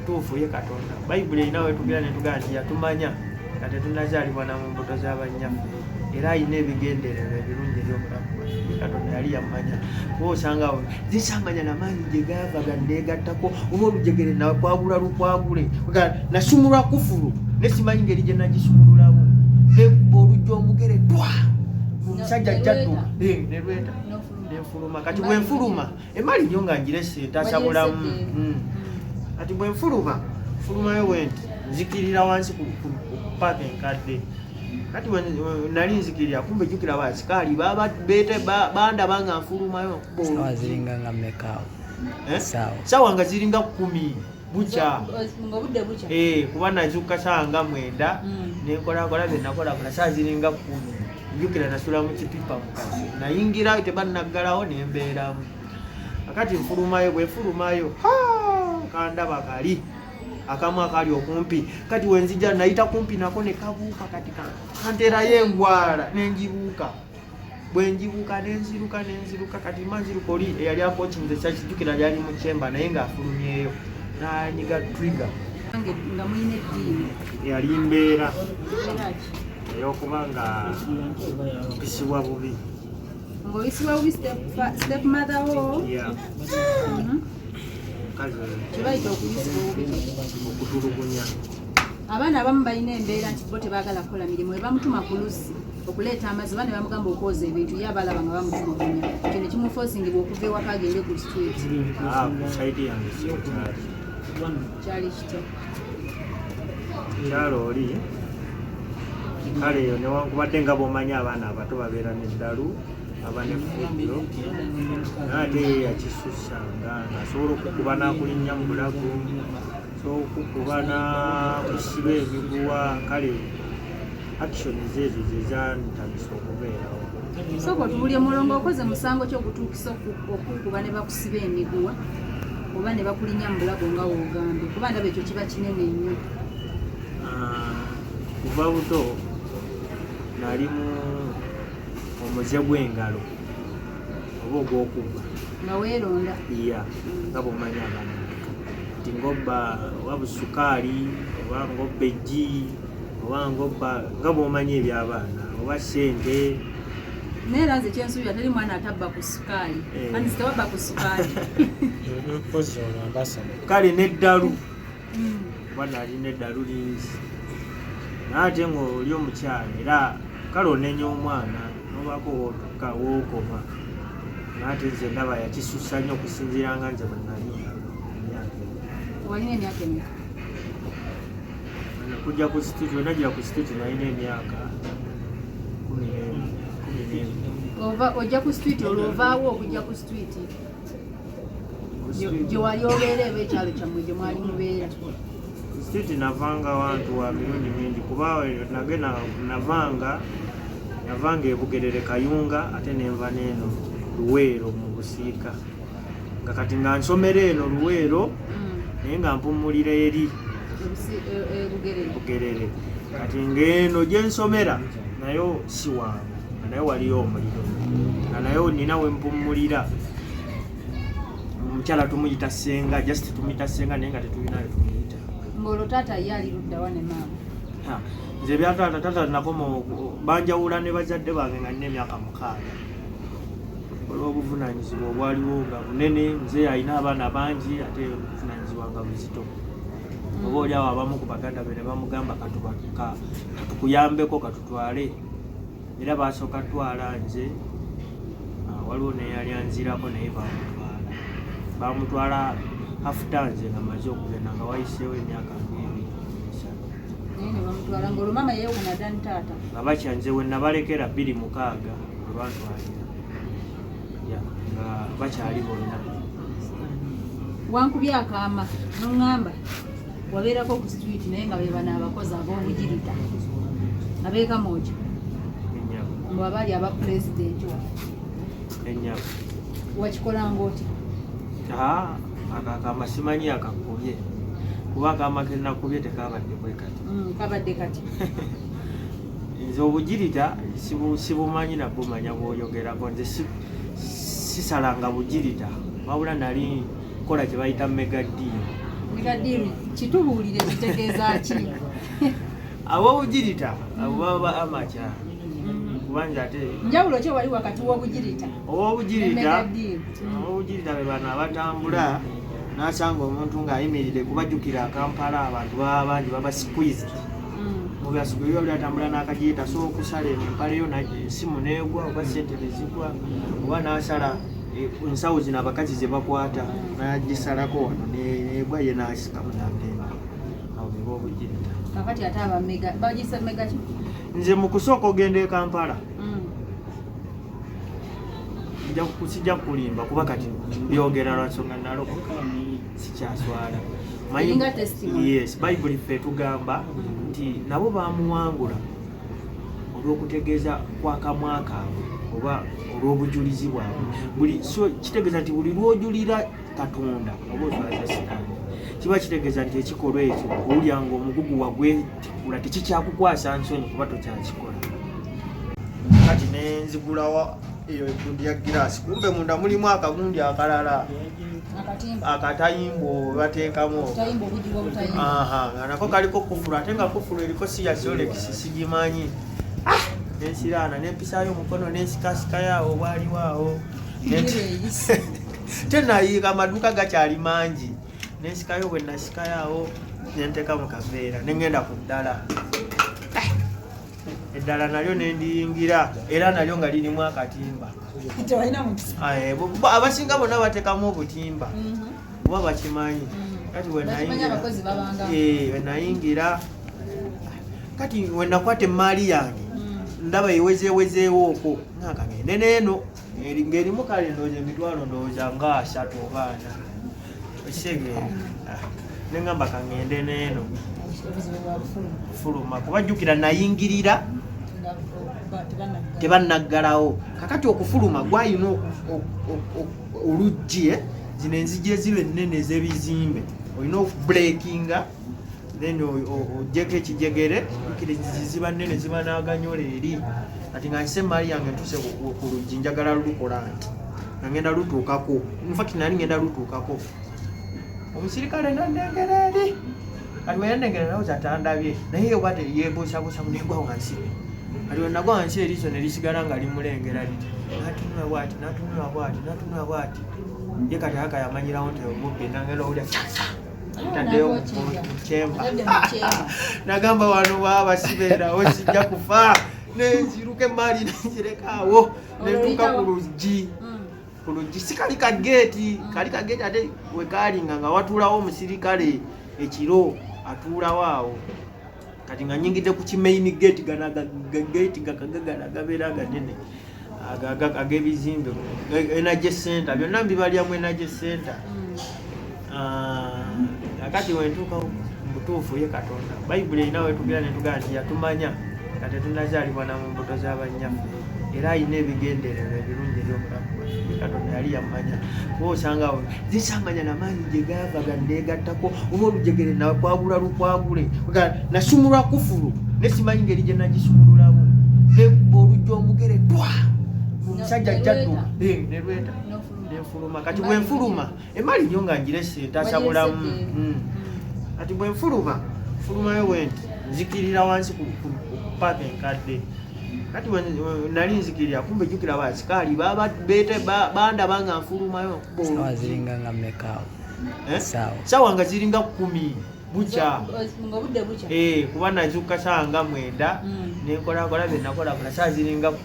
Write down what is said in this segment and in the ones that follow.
Butuufu ye Katonda. Bayibuli erina wetugera ne tugamba nti yatumanya nga tetunnazaalibwa na mu mbuto za bannyaffe, era alina ebigendererwa ebirungi eri obulamu bwaffe. Ye Katonda yali yammanya, kuba osanga awo nze namaanyi gye gaava ganneegattako, oba olujegere nakwagula lukwagule, nasumulwa kufulu ne simanyi ngeri gye nagisumululamu, nekuba olujja omugere twa omusajja ajjadduka eh, ne lweta nenfuluma. Kati bwenfuluma emali yo nga ngirese ntasabulamu. Kati bwe nfuluma nfulumayo bwenti, nzikirira wansi ku paaka enkadde. Kati nali nzikirira, kumbe jjukira basikaali bandaba nga nfulumayo. Saawa ziringa nga mmeka? Eh? Saawa nga ziringa 10 bukya. Eh, kuba nazuuka saawa nga 9. Nenkolakola bye nakolakola, saawa ziringa 10. Njukira nasula mu kipipa mukazi, nayingira tebannaggalawo nembeeramu. Akati nfulumayo, bwefulumayo kandaba kali akamu akali okumpi. Kati wenzija nayita kumpi nako ne kabuuka, kati kanterayo engwala nenjibuuka. Bwenjibuuka nenziruka nenziruka, kati ma nziruka, oli eyali akokinze kyakijjukira lyali mu kyemba, naye ng'afulumyeyo nanyiga trigger. Nga mulina eddiini? Yali mbeera ey'okuba nga mpisibwa bubi. Ng'oyisibwa bubi step mother wo? Yeah. Mukazi. Kyebayita okuyisibwa obubi? Okutulugunya. Abaana abamu balina embeera nti bo tebaagala kukola mirimu, bamutuma ku luzzi okuleeta amazzi oba ne bamugamba okwoza ebintu, ye abalaba nga bamutulugunya, ekyo ne kimufoosingibwa okuva ewaka agende ku street. Ah, ku side yange sikyali. Kyali kitya? Kyalo oli kale eyo, newankubadde nga bwomanyi abaana abato babeera n'eddalu, aba nefujjo, naye ate ye yakisusanga ng'asobola okukuba n'akulinnya mu bulago, asobola okukuba n'akusiba emiguwa. Kale actions ezo zezantandisa okubeerawo. Sooka otubulye, Mulongo, okoze musango ki ogutuukisa okukuba ne bakusiba emiguwa oba ne bakulinnya mu bulago nga woogambye? Kuba ndaba ekyo kiba kinene nnyo. Ah, kuva buto nali mu omuze gw'engalo oba ogw'okubba. Nga weeronda? Iya, nga bwomanyi abaana nti ngobba oba busukaali oba ngobba eggi oba ngobba, nga bwomanyi eby'abaana, oba sente. Naye era nze kyensuubira teri mwana atabba ku sukaali. Eh. Anti tewabba ku sukaali? Mpozi ono ambassador. Kale n'eddalu, kuba nali n'eddalu lingi, naye ate ng'oli omukyala era kale onenya omwana nobaako wootuka wookoma, naye ate nze ndaba yakisussa nnyo okusinziira nga nze bwe nali emyaka eyo. Walina emyaka emeka? Kujja ku street, we nagira ku street nalina emyaka 11, 11. Ova ojja ku street, olwo ovaawo okujja ku street Ku street- gye wali obeera eba ekyalo kyammwe gye mwali mubeera? Ku street navanga wantu wa mirundi mingi, kuba nagenda navanga ebugerere Kayunga, ate nenva neeno Luweero mu Busiika, nga kati nga nsomera eno Luweero, naye nga mpumulira eri Bugerere. Bugerere. Kati ng'eno gye nsomera nayo si wangu, nga nayo waliyo omuliro, nga nayo nina we mpumulira. Omukyala tumuyita Senga, just tumuyita Senga, naye nga tetulinayo tumuyita. Ng'olwo taata ye ali luddawa ne maama? Ha, nze ebya taata, taata nakoma banjawula ne bazadde bange nga nina emyaka 6, olw'obuvunanyizibwa obwaliwo nga bunene. Nze alina abaana bangi, ate obuvunanyizibwa nga buzito, oba oli awo abamu ku baganda be ne bamugamba, "Katukuyambeko, katutwale." Era basooka twala nze. Ah, waliwo neyali anzirako, naye bamutwala after nze nga maze okugenda, nga wayiseewo emyaka nga 2 3. Naye ne bamutwala ng'olwo maama yeewuna dda ne taata? Nga bakya, nze we nabalekera 2006 we bantwalira. Ya, nga bakyali bonna. Wankubye akaama noŋŋamba wabeerako ku street, naye nga be bano abakozi ab'obugirita abeekamooja. Ennyabo. Mbu abaali aba pulezidenti waffe. Ennyabo. Wakikolanga otya? Ah, ako akaama simanyi akakubye, kuba akaama ke nakubye tekabadde bwe kati. Kabadde kati. Nze obugirita sibumanyi nabumanya bwoyogerako. Nze sisalanga bugirita, wabula nali nkola kye bayita mega deal. Mega deal kitubuulire kitegeeza ki? Ab'obugirita abo baba amateur, kubanga ate Njawulo ki wali wakati w'obugirita ow'obugirita ne mega deal? Ow'obugirita be bano abatambula n'asanga omuntu ng'ayimiridde, kubajjukira Akampala abantu baba bangi, baba squeezed. Mubyasuku biba byatambula n'akagiyita, so okusala eno empale yo esimu neegwa oba sente nezigwa, oba n'asala ensawo zino abakazi ze bakwata n'agisalako wano neegwa, ye n'asikamu n'agenda. Awo be b'obugirita. Kakati ate aba mega bagiyise mega ki? Nze mu kusooka ogenda e Kampala, sijja kukulimba, kuba kati mbyogera lwansonga nalokoka, sikyaswala. Eringa testimony. Yes, Bayibuli ffe etugamba nti nabo bamuwangula olw'okutegeeza kwakamwa kaabwe oba olw'obujulizi bwabwe. Buli so kitegeeza nti buli lw'ojulira Katonda oba oswaza Sitaani. Kiba kitegeeza nti ekikolwa ekyo owulya nga omugugu wagwetikula, tekikyakukwasa nsonyi kuba tokyakikola. Kati nenzigulawo eyo egundi ya giraasi, kumbe munda mulimu akagundi akalala. Akatimba. Akatayimba bateekamu. Obutayimba, obugi bw'obutayimba. Aha, nga nako kaliko kufulu, ate nga kufulu eriko si ya Solex, sigimanyi. Nensiraana nempisaayo omukono nensikasikayo awo obwaliwo awo. Eyise. Tenayiika, amaduuka gakyali mangi. Nensikayo, bwe nasikayo awo nenteeka mu kaveera nengenda ku ddala. Eddala nalyo nendiyingira, era nalyo nga lirimu akatimba. Tewalina mukisa. Ah, abasinga bonna bateekamu obutimba oba bakimanyi. Kati we Bakimanyi, nayingira abakozi babanga. Eh, we nayingira, kati we nakwata emaali yange, ndaba ewezeewezeewo okwo, nga kagende neeno ng'erimu kale ndowooza emitwalo ndowooza nga 30 oba 40, ekitegeera. Neŋŋamba kaŋŋende neeno. Obuzibu bwa bufuluma. Fuluma, kuba jjukira nayingirira nga tebannaggala. Tebannaggalawo. Kakati okufuluma gwalina oluggi, zino enzigi eziba ennene ez'ebizimbe, olina okubreakinga then oggyeko ekijegere. Jjukira enzigi ziba nnene, ziba n'aganyola eri. Kati nga nse emaali yange ntuuse ku luggi, njagala lukola nti nga ngenda lutuukako. Infact nali ngenda lutuukako, omusirikale nannengera eri. Kati weyannengera nawoza tandabye, naye oba yebuusabuusa, negwa wansi. Kati wenagwa wansi, eriiso ne lisigala nga limulengera liti, natunula bwati, natunula bwati, natunula bwati. Ye kati aka yamanyirawo nti omubbi. Nangenda owulya taddeyo mu kyemba. Atadde mu kyemba. Nagamba wano waaba sibeerawo, sijja kufa. Nenziruka emaali nenzireka awo, nentuuka ku luggi. Ku luggi si kali ka geeti, kali ka geeti ate wekalinga nga watuulawo omusirikale ekiro, atuulawo awo. Kati nga nyingidde ku kimain gate, gana gate gakagagala gabeera ganene ag'ebizimbe, Energy Center, byonna mbibalyamu Energy Center. Ah, akati wentuuka mubutuufu, ye Katonda, Bayibuli erina wetugera netugamba nti yatumanya nga tetunazaalibwa na mu mbuto z'abanyaffe, era alina ebigendererwa ebirungi eri obulamu bwaffe. Ye Katonda yali yamanya, kuba osanga awo zisamanya namaanyi gye gaava ganneegattako oba olujegere nakwagula lukwagule. Nasumulwa kufulu ne simanyi ngeri gye nagisumululamu, nekuba olujja omugere twa, omusajja ajjadduka nelweta, nenfuluma. Kati bwenfuluma emali yo nga ngirese ntasabulamu. Kati bwenfuluma, nfulumayo bwenti, nzikirira wansi ku paaka enkadde. Kati nali nzikirira, kumbe jjukira abasikaali bandaba nga nfulumayo, nkuba Sawa oluggi. Ziringa nga mmeka awo? Eh? Saawa. Sawa nga ziringa 10 bukya. Nga obudde bukya. Eh, kuba nazuuka saawa nga 9, nenkolakola bye nakolakola, saa ziringa 10.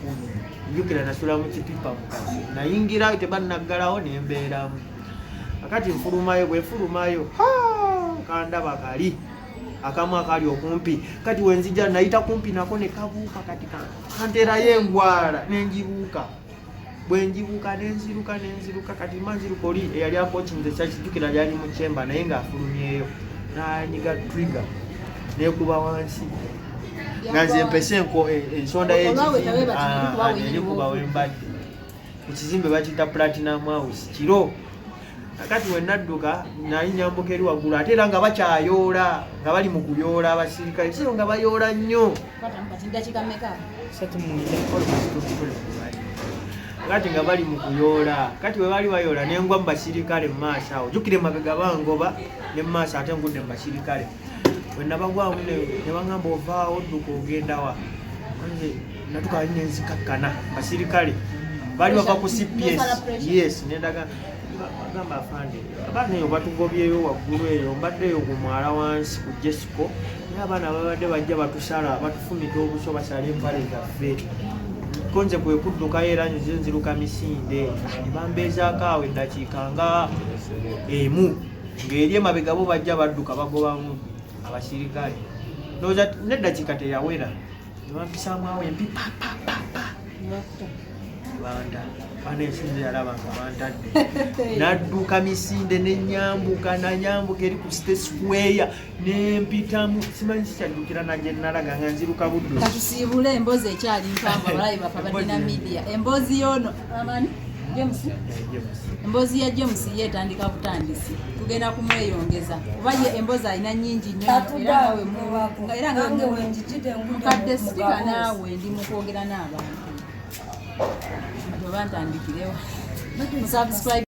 Njukira nasula mu kipipa mukazi, nayingira tebannaggalawo, nembeeramu. Akati nfulumayo, bwe nfulumayo kandaba kali akamu akali okumpi. Kati wenzija nayita kumpi nako ne kabuuka. Kati kanteerayo engwala, nenjibuuka. Bwenjibuuka nenziruka, nenziruka. Kati mba nziruka, oli eyali akokinze kyakijjukira lyali mu kyemba, naye ng'afulumyeyo nanyiga trigger nekuba wansi, nga nze mpese ensonda Olwawe tabe bati, nerikuba wenyini. Nerikuba Wofu. Wembadde ku kizimbe bakiyita Platinum House kiro. Kakati wenadduka nali nyambuka eri waggulu, ate era nga bakyayoola, nga bali mu kuyoola abasirikale kiro, nga bayoola nnyo. Kati dakiika mmeka? 39. Kati nga bali mu kuyoola, kati bwe bali bayoola nengwa mu basirikale mu maaso awo, jjukire mabega bangoba ne mu maaso ate ngudde mu basirikale. Bwe nabagwamu ne baŋŋamba ovaawo odduka ogenda wa, nze natuka ne nzikakkana basirikale baali bava ku CPS. Yes, nendaga bagamba afande abaana eyo batugobyeyo waggulu eyo, mbadde eyo ku mwala wansi ku Jesco, naye abaana babadde bajja batusala batufumita obuso basala empale zaffe, ko nze kwe kuddukayo era nze nziruka misinde ne bambeezaako awo eddakiika nga emu ng'eri emabega bo bajja badduka bagobamu abasirikale, ndowooza n'eddakiika teyawera ne bampisaamu awo empi pa pa pa pa banda bana ensinze yalaba nga bantadde, nadduka misinde nenyambuka nanyambuka eri ku State Square nempitamu, simanyi sikyajjukira nagye nalaga nga nziruka buddusi. Katusiibule, emboozi ekyali mpanvu, abalabi baffe abadina media, emboozi yoono amani James. James. Emboozi ya James ye etandika butandisi, tugenda kumweyongeza kuba ye emboozi alina nnyingi nnyo. Era nga era nga Nange wenjijidde ngudde mukadde mu sitika gaboozi. Naawe ndi mu kwogera n'abantu oba ntandikirewo musubscribe.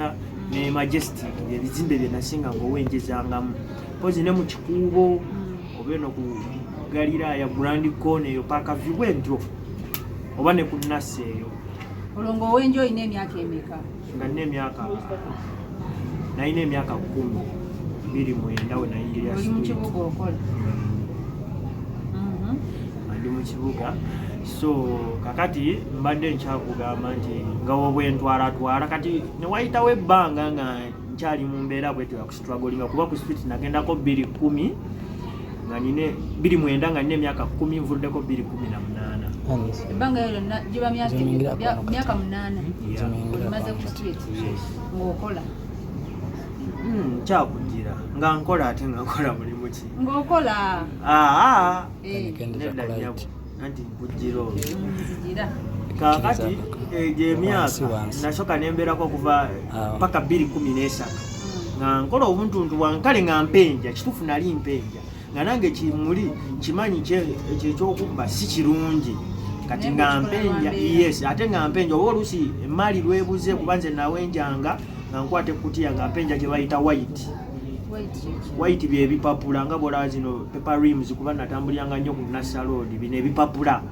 Ne Majestic, ebizimbe bye nasinga ngaowenjezangamu mpozi ne mu Kikuubo oba eno ku Galiraaya Grand Corner eyo Park View bwentyo oba ne ku Nassa eyo. Olwo ng'owenja olina emyaka emeka? Nga nina emyaka, nalina emyaka 10, 29 we nayingirira Oli mu street. kibuga okola? Nga ndi mu kibuga. So kakati mbadde nkyakugamba nti nga wobwentwalatwala kati newayitawo ebbanga nga nkyali mu mbeera bwetyo yakustrugglinga, kuba ku street nagendako 210 nga nine 29 nga nina emyaka 10, nvuddeko 218. Ebbanga eyo lyonna giba myaka Zomingira kwano kati. myaka 8 Zomingira olimaze kwano ku kati. street ng'okola? Nkyakugira nga nkola, ate nga nkola mulimu ki? Ng'okola. Aa. Kendeza Nedda ku nnyabo light. Anti nkujjira olwo. Nzigira. Kaakati egyo emyaka Wansi, wansi. nasooka nembeerako okuva Awo. paka 213 nga nkola obuntuntu bwankale nga mpenja. Kituufu nali mpenja nga nange kimuli nkimanyi ekyo ekyokubba si kirungi. Kati Naye nga ng'okikola mpenja lwa mbeera. Yes, ate nga mpenja oba oluusi emaali lwebuze, kuba nze nawenjanga nga nkwata ekkutiya nga mpenja gye bayita white. White kiki? White byebipapula nga bwolaba zino paper reams, kuba natambuliranga nnyo ku Nassa Road. Bino ebipapula.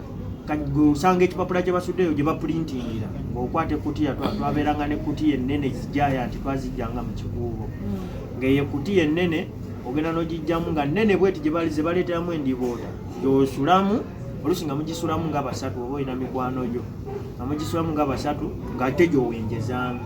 Kati gwe osanga ekipapula kye basuddeyo gye bapulintingira ng'okwata ekkutiya, twabeeranga n'ekkutiya ennene giant, twazijjanga mu Kikuubo, ng'eyo ekkutiya ennene ogenda n'ogijjamu nga nnene bweti gye bali ze baleeteramu endiboota gy'osulamu, oluusi nga mugisulamu nga basatu oba olina mikwano gyo nga mugisulamu nga basatu ng'ate gy'owenjezaamu.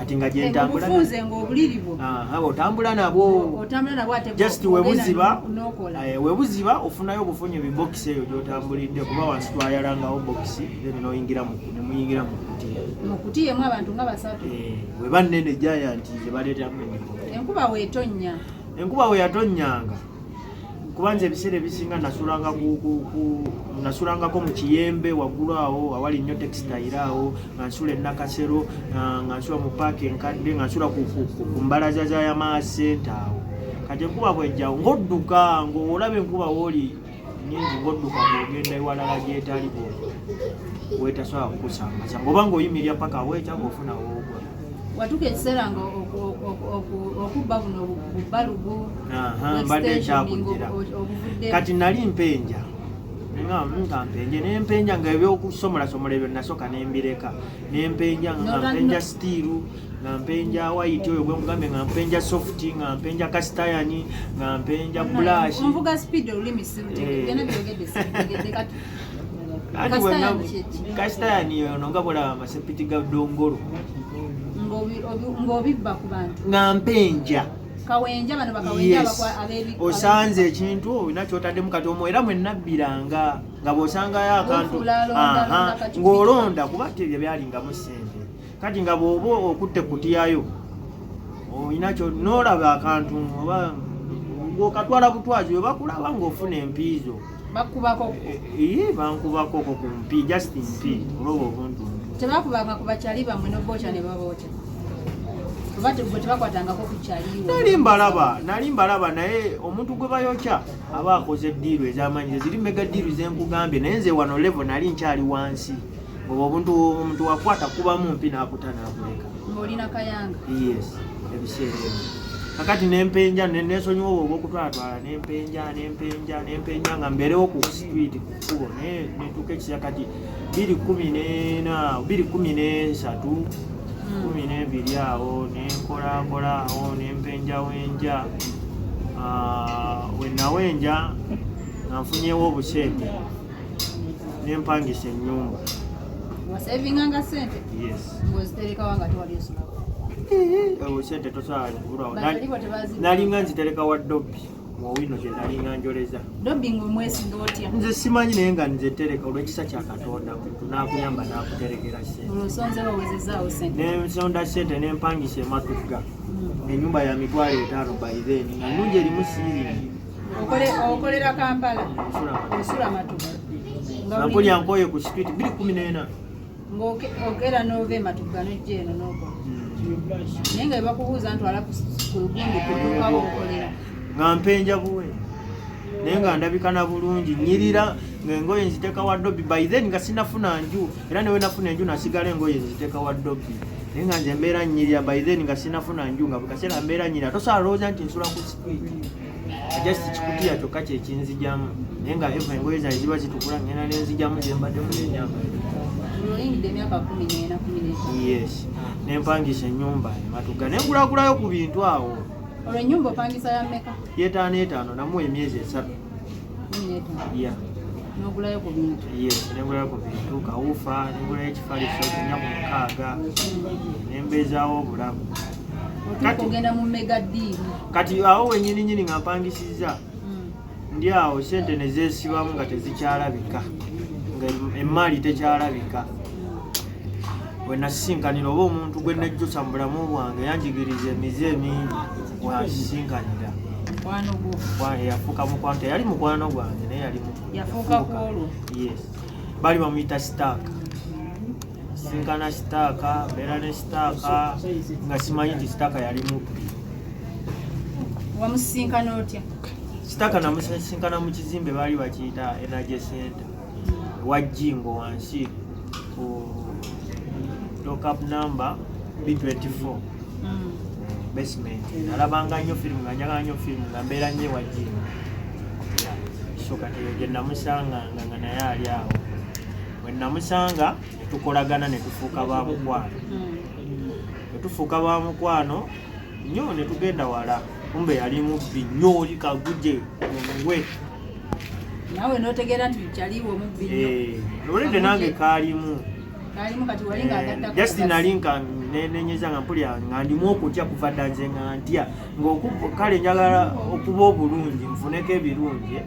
Kati nga gye ntambula Obufunze ng'obuliri bwo. Aha, otambula nabwo. Otambula nabwo ate Just ogenda webuziba n'okola. Webuziba ofunayo obufunyi bibokisi eyo gyotambulidde, kuba wansi twayalangawo bokisi, then noyingira nemuyingira mu kutiya. Mu kutiyemu abantu nga basatu. Weba nnene giant ze baleeteramu endiboota. Enkuba weetonnya? Enkuba we yatonnyanga, kuba nze ebiseera ebisinga nasulanga nasulangako mu Kiyembe waggulu awo awali nnyo textile awo, nga nsula e Nakasero, nga nsula mu paaka enkadde, nga nsula ku mbalaza za Yamaha Center awo. Kati enkuba bwejjawo ng'odduka, ng'olaba enkuba wooli nyingi, ng'odduka ng'ogenda ewalala gyetali wetasobola kukusambaza, ng'oba ng'oyimirira paka weeta ng'ofuna woogwa. Watuuka ekiseera nga okubba buno bubalubu Aha, mbadde nkyakugira. obuvudde. Kati nali mpenja nga mpenje nempenja nga ebyokusomolasomola ebyo nasooka nembireka, nempenja nga mpenja steel, nga mpenja white oyo gwemugambe, nga mpenja soft, nga mpenja cast iron, nga mpenja brush. Onvuga speed, olulimi sirutegedde byogedde, sirutegedde kati. Anti Cast iron bwenna kye ki? Cast iron ono nga bwolaba amasepiti ga dongolo. Ng'obibba ku bantu? Nga mpenja. Kawenja bano bakawenja. Yes. Osanze ekintu olina kyotaddemu kati omwo era mwenabbiranga nga bw'osangayo akantu. Ofuula alonda, Aha, alonda kacupi. ng'olonda kuba tebyo byalingamu ssente. Kati nga bw'oba okutte kutiyayo olina kyo n'olaba akantu oba ng'okatwala butwazi, we bakulaba ng'ofuna empiizo. Bakubako? Ee, bankubako ko ku mpi, just mpi olwoba obuntuntu. Tebakubanga ku bakyali bammwe n'obookya ne babookya, oba gwe tebakwatangako ku kyaliwo? Nali mbalaba naye omuntu gwe bayokya aba akoze deal ez'amaanyi, ziri mega deal zenkugambye. Naye nze wano level nali nkyali wansi. Oba obuntu omuntu wakwata kubamu mpi n'akuta n'akuleka. Ng'olina kayanga. Yes, ebiseera ebyo. Kakati nempenja nensonyiwa obwo obwokutwalatwala, nempenja nempenja nempenja nga mbeerewo ku street, ku kkubo, naye netuuka ekisa kati 2014, 2013, 12 awo nenkolakola awo nempenja wenja. Ah, wenawenja nga nfunyewo obusente nempangisa ennyumba. Wasavinganga sente? Yes. Ng'oziterekawa nga tewali osulawo? Obusente tosobola kubulwawo. Bazalibo tebazi. Nalinga nzitereka wa dobbi muwino gye nalinga njoleza. Dobbi ng'omwesiga otya? Nze simanyi, naye nga nze tereka olw'ekisa kya Katonda, muntu n'akuyamba n'akuterekera sente. Olwosonze bawezezaawo sente. Nensonda sente nempangisa ematugga enyumba ya 50,000 by then, nga nungi, erimu siiringi. Okolera Kampala, osula Matuga. Nga mpulya nkoye ku street 2014. Ng'okeera n'ova ematugga n'ojja eno n'okola, naye nga bebakubuuza ntwala ku lugundi ku dduuka w'okolera. Nga mpenja buwe, naye nga ndabika na bulungi, nyirira ngaengoye nziteeka wa dobbi. By then nga sinafuna nju, era newe nafuna enju nasigala engoye nziteeka wa dobbi, naye nga nze mbeera nyirira. By then nga sinafuna nju, nga buli kaseera mbeera nyirira, tosobola lowooza nti nsula ku street, just kikutiya kyokka kyekinzijamu, naye nga eva engoye zange ziba zitukula, ngenda nenzijamu zembaddemu nenyambala. Olwoyingidde emyaka 14, 15. Yes, nempangisa ennyumba ematuga, nengulagulayo ku bintu awo. Olwo ennyumba opangisa ya mmeka? Yetaano etaano, namuwa emyezi 3. 15? Yeah. N'ogulayo ku bintu. Yes, nengulayo ku bintu, ka woofer, nengulayo ekifaliso 4 ku 6, nembeezaawo obulamu. Otuuka ogenda mu mega deal. Kati awo wenyini nyini nga mpangisizza, ndi awo sente ne zeesibamu nga tezikyalabika, nga emaali tekyalabika. We nasisinkanira oba omuntu gwe nejjusa mu bulamu bwange, yanjigiriza emize emingi, wansisinkanira. Mukwano gwo? Yafuuka mukwano, teyali mukwano gwange, naye yali Yafuuka kwolwo. Yes, bali bamuyita Sitaaka. Sinkana Sitaaka, mbeera ne Sitaaka nga simanyi nti Sitaaka yali mubbi. Wamusisinkana otya? Sitaaka namusisinkana mu kizimbe baali bakiyita Energy Center, ewa Jingo wansi ku lockup number B24, basement. Nalabanga nnyo firimu, nga njagala nnyo firimu, nga mbeera nnyo ewa Jingo. Yeah. So kati eyo gye namusanganga nga naye ali awo. Bwe namusanga ne tukolagana ne tufuuka ba mukwano. Ne tufuuka ba mukwano nnyo ne tugenda wala, kumbe yali mubbi nnyo, oli kaguje ngwe. Naawe n'otegeera nti kyaliwo omubbi nnyo. Olwedde nange kaalimu. Kaalimu, kati wali ng'agattako. Just nali nka nenenyeza nga mpulira nga ndimu okutya kuva dda, nze nga ntya kale njagala okuba obulungi, nfuneko ebirungi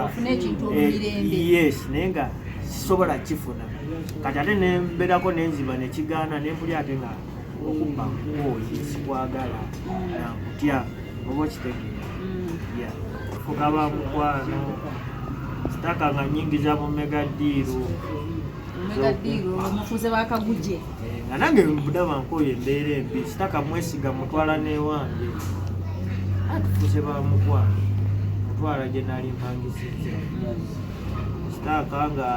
Ofune ekintu omumirembe. Yes, naye nga sisobola kifuna. Kati ate nembeerako nenzima nekigaana, nempulya ate nga okubba nkooye, sikwagala, nankutya, oba okitegeera? Yeah. Fuka ba mukwano, sitaka nga nyingiza mu mega deal. Mega deal, omufuze bakaguje. Eh, nga nange ndaba nkoyo embeera embi, sitaka mwesiga, mutwala n'ewange, atufuuse ba mukwano, mutwala gye nali mpangisizza. Sitaaka nga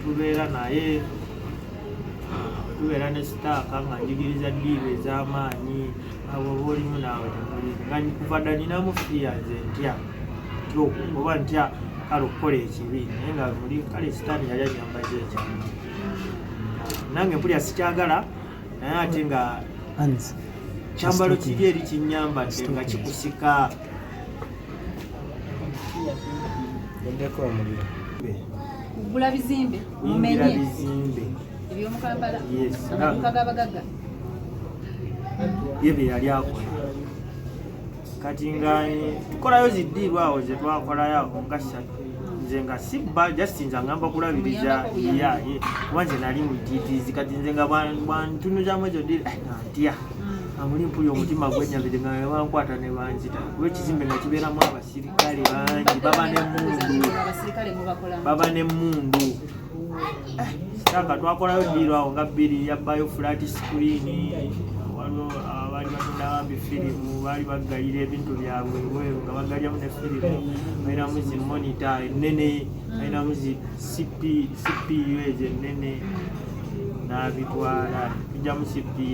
tubeera naye, tubeera ne sitaaka nga njigiriza deal ez'amaanyi, abo oba olimu naawe temuli, nga kuva dda ninamu fear, nze ntya ntya oba ntya kale okukola ekibi, naye nga muli kale sitaani yali anyambaza ekyama, nange mpulira sikyagala, naye ate nga Hands. kyambalo kiri eri kinyambadde nga kikusika. Oddeko omuliro. Kugula bizimbe? Kuyingira Mumenye bizimbe. ebyomukampala? Yes. Amaduuka g'abagagga? Ye bye yali akola. Kati nga tukolayo zi deal awo ze twakolayo awo nga ssatu, nze nga sibba, just nze angamba kulabiriza. Muyambako buyambi. Ya, ye kuba nze nali mutiitiizi. Kati nze nga bwantunuzamu ezo deal, nga ntya, amuli mpuli omutima gwenyabire nga bankwata ne banzita, kuba ekizimbe nga kibeeramu abasirikale bangi, baba n'emmundu. Abasirikale mubakolamu? Baba n'emmundu. Sitaka twakolayo deal awo nga bbiri, yabbayo flat screen, waliwo abaali batunda bambi firimu, baali baggalira ebintu byabwe ebweru nga baggaliramu ne firimu, balinamu zi monitor ennene, balinamu zi CPU ezo ennene. N'abitwala, tujjamu CPA.